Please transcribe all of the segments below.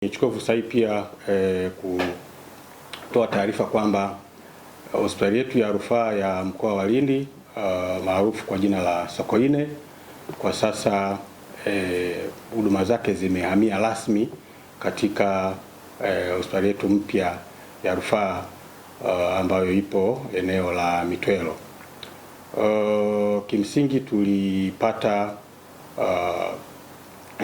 Nichukue fursa hii pia kutoa taarifa kwamba hospitali yetu ya rufaa ya mkoa wa Lindi maarufu kwa jina la Sokoine kwa sasa huduma zake zimehamia rasmi katika hospitali yetu mpya ya rufaa ambayo ipo eneo la Mitwelo. Kimsingi tulipata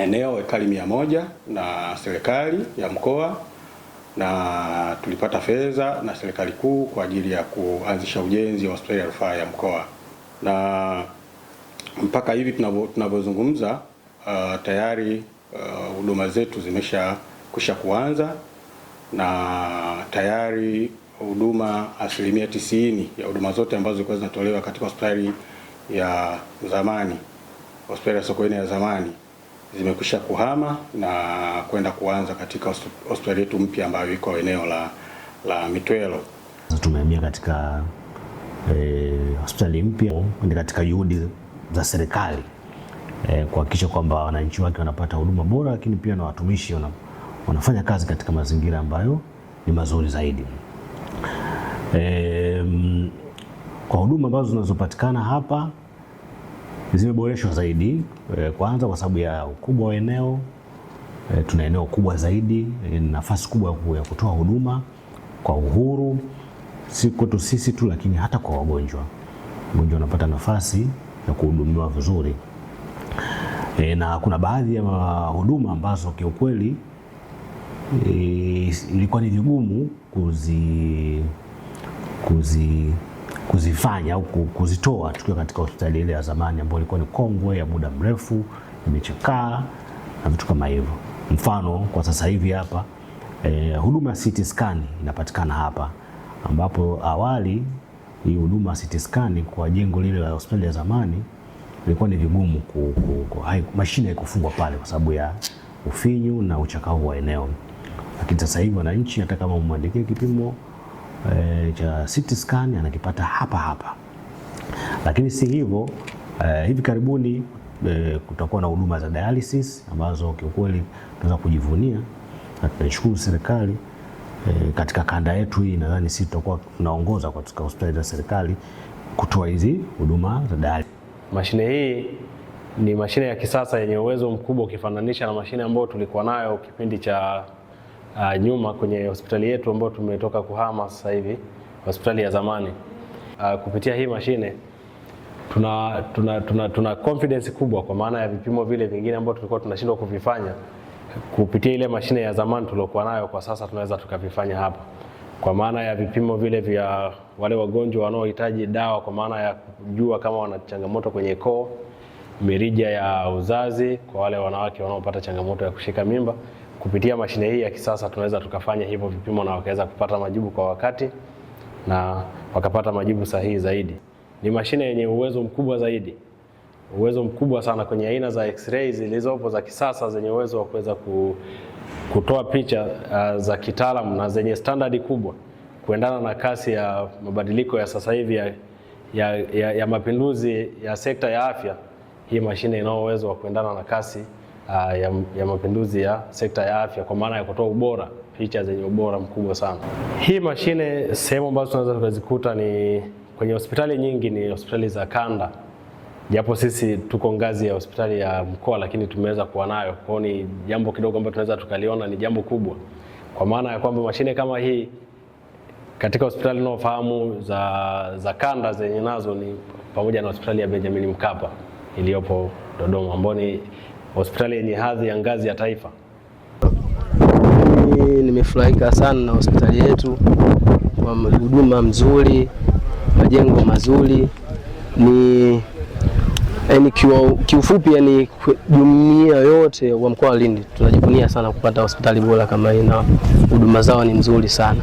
eneo ekari 100 na serikali ya mkoa na tulipata fedha na serikali kuu kwa ajili ya kuanzisha ujenzi wa hospitali ya rufaa ya mkoa, na mpaka hivi tunavyozungumza, tayari huduma zetu zimesha kusha kuanza na tayari huduma 90% ya huduma zote ambazo zilikuwa zinatolewa katika hospitali ya zamani, hospitali ya Sokoine ya zamani zimekwisha kuhama na kwenda kuanza katika hospitali yetu mpya ambayo iko eneo la Mitwelo. Tumehamia katika hospitali mpya ni katika juhudi za serikali kuhakikisha kwamba wananchi wake wanapata huduma bora, lakini pia na watumishi wanafanya kazi katika mazingira ambayo ni mazuri zaidi. Kwa huduma ambazo zinazopatikana hapa zimeboreshwa zaidi, kwanza kwa sababu ya ukubwa wa eneo. Tuna eneo kubwa zaidi, nafasi kubwa ya kutoa huduma kwa uhuru, si kwetu sisi tu, lakini hata kwa wagonjwa. Mgonjwa anapata nafasi ya kuhudumiwa vizuri. Na kuna baadhi ya huduma ambazo kiukweli ilikuwa ni vigumu kuzifanya au kuzitoa tukiwa katika hospitali ile ya zamani ambayo ilikuwa ni kongwe ya muda mrefu, imechakaa na vitu kama hivyo. Mfano kwa sasa hivi hapa huduma ya CT scan inapatikana hapa, ambapo awali hii huduma ya CT scan kwa jengo lile la hospitali ya zamani ilikuwa ni vigumu, mashine haikufungwa pale kwa sababu ya ufinyu na uchakavu wa eneo. Lakini sasa hivi wananchi hata kama umwandikie kipimo cha CT scan anakipata hapa hapa. Lakini si hivyo, hivi karibuni kutakuwa na huduma za dialysis ambazo kiukweli tunaweza kujivunia na tunashukuru serikali katika kanda yetu hii, nadhani sisi tutakuwa tunaongoza katika hospitali za serikali kutoa hizi huduma za dialysis. Mashine hii ni mashine ya kisasa yenye uwezo mkubwa ukifananisha na mashine ambayo tulikuwa nayo kipindi cha nyuma kwenye hospitali yetu ambayo tumetoka kuhama sasa hivi, hospitali ya zamani. Kupitia hii mashine tuna confidence kubwa kwa maana ya vipimo vile vingine ambavyo tulikuwa tunashindwa kuvifanya kupitia ile mashine ya zamani tuliokuwa nayo, kwa sasa tunaweza tukavifanya hapa, kwa maana ya vipimo vile vya wale wagonjwa wanaohitaji dawa, kwa maana ya kujua kama wana changamoto kwenye koo, mirija ya uzazi, kwa wale wanawake wanaopata changamoto ya kushika mimba. Kupitia mashine hii ya kisasa tunaweza tukafanya hivyo vipimo na wakaweza kupata majibu kwa wakati na wakapata majibu sahihi zaidi. Ni mashine yenye uwezo mkubwa zaidi, uwezo mkubwa sana kwenye aina za x-ray zilizopo za kisasa zenye uwezo wa kuweza kutoa picha za kitaalamu na zenye standard kubwa kuendana na kasi ya mabadiliko ya sasa hivi ya mapinduzi ya sekta ya afya. Hii mashine inao uwezo wa kuendana na kasi ya mapinduzi ya sekta ya afya kwa maana ya kutoa ubora, picha zenye ubora mkubwa sana. Hii mashine sehemu ambazo tunaweza tukazikuta ni kwenye hospitali nyingi, ni hospitali za kanda, japo sisi tuko ngazi ya hospitali ya mkoa, lakini tumeweza kuwa nayo. Kwa hiyo ni jambo kidogo ambalo tunaweza tukaliona ni jambo kubwa, kwa maana ya kwamba mashine kama hii katika hospitali unaofahamu za kanda zenye nazo ni pamoja na hospitali ya Benjamin Mkapa iliyopo Dodoma, ambayo ni hospitali yenye hadhi ya ngazi ya taifa. Mimi nimefurahika sana na hospitali yetu kwa huduma mzuri, majengo mazuri, ni yani kiufupi, yani jumuiya yote wa mkoa wa Lindi tunajivunia sana kupata hospitali bora kama hii na huduma zao ni nzuri sana.